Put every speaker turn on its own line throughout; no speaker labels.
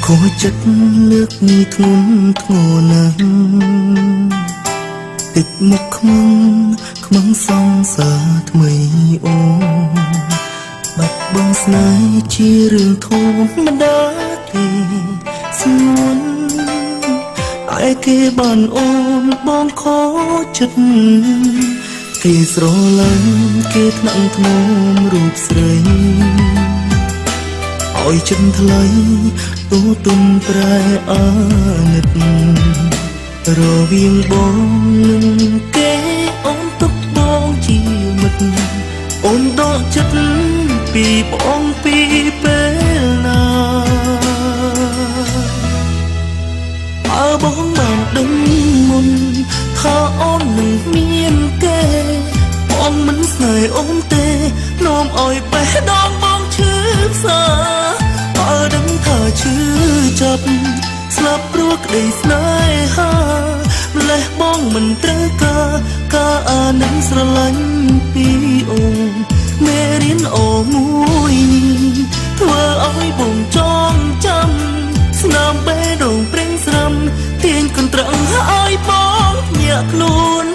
ខូចចិត្តលើកនេះធ្ងន់ធ្ងរណាស់តិចមុខខ្មឹងខ្មឹងសង្សារថ្មីអូបាត់បងស្នេហ៍ជារឿងធម្មតាទេស្ងួនឯគេបានអូនបងខូចចិត្តគេស្រឡាញ់គេថ្នាក់ធ្នមរូបស្រីឲ្យចិនថ្លៃទូទុំប្រែអាណិតរវាងបងនឹងគេអូនទុកបងជាមិត្តអូនដកចិត្តពីបងពីពេលណាអើបងបានដឹងមុនថាអូននឹងមានគេបងមិនស្នេហ៍អូនទេនាំឲ្យបេះដូងបងឈឺផ្សាបើដឹងថាឈឺចាប់ស្លាប់ព្រោះក្តីស្នេហាម្លេះបងមិនត្រូវការការអាណិតស្រឡាញ់ពីអូនមេរៀនអូមួយនេះធ្វើឲ្យបងចងចាំស្នាមបេះដូងប្រេងស្រំទាញកន្ត្រឹងឲ្យបងញាក់ខ្លួន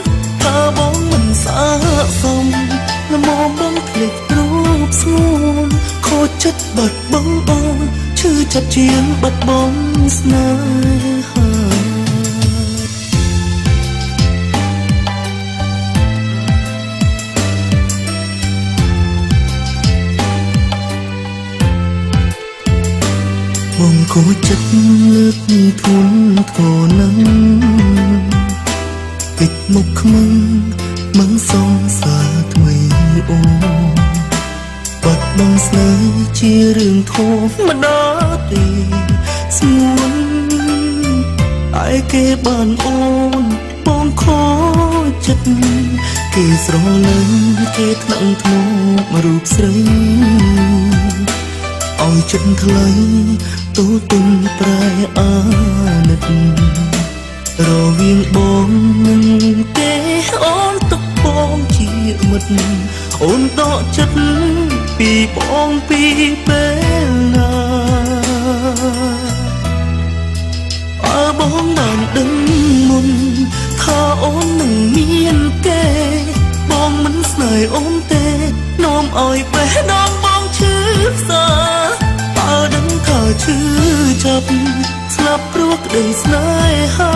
ថាបងមិនស័ក្តិសមល្មមបងភ្លេចរូបស្ងួនខូចចិត្តបាត់បងអូនឈឺចាប់ជាងបាត់បងស្នេហាបងខូចចិត្តលើកនេះធ្ងន់ធ្ងរណាស់តិចមុខខ្មឹងមឹងសង្សារថ្មីអូបាត់បងស្នេហ៍ជារឿងធម្មតាទេស្ងួនឯគេបានអូនបងខូចចិត្តគេស្រឡាញ់គេថ្នាក់ធ្នមរូបស្រីឲ្យចិត្តថ្លៃទូទុំប្រែអាណិតរវាងបងនឹងគេអូនទុកបងជាមិត្តអូនដកចិត្តពីបងពីពេលណាអើបងបានដឹងមុនថាអូននឹងមានគេបងមិនស្នេហ៍អូនទេនាំឲ្យបេះដូងបងឈឺផ្សាបើដឹងថាឈឺចាប់ស្លាប់ព្រោះក្តីស្នេហា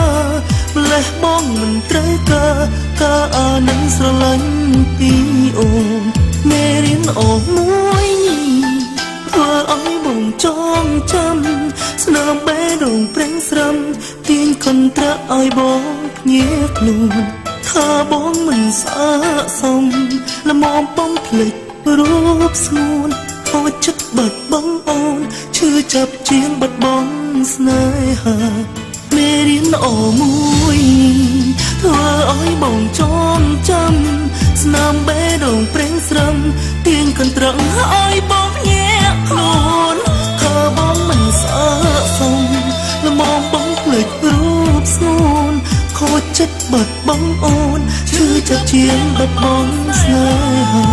ម្លេះបងមិនត្រូវការការអាណិតស្រឡាញ់ពីអូនមេរៀនអូមួយនេះធ្វើឲ្យបងចងចាំស្នាមបេះដូងប្រេងស្រំទាញកន្ត្រកឲ្យបងភ្ញាក់ខ្លួនថាបងមិនស័ក្តិសមល្មមបងភ្លេចរូបស្ងួនខូចចិត្តបាត់បងអូនឈឺចាប់ជាងបាត់បង់ស្នេហាមេរៀនអូមួយធ្វើឲ្យបងចងចាំស្នាមបេះដូងប្រេងស្រំទាញកន្ត្រឹងឲ្យបងភ្ញាក់ខ្លួនថាបងមិនស័ក្តិសមល្មមបងភ្លេចរូបស្ងួនខូចចិត្តបាត់បងអូនឈឺចាប់ជាងបាត់បង់ស្នេហា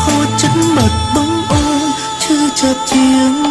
ខូចចិត្តបាត់បងអូនឈឺចាប់ជាង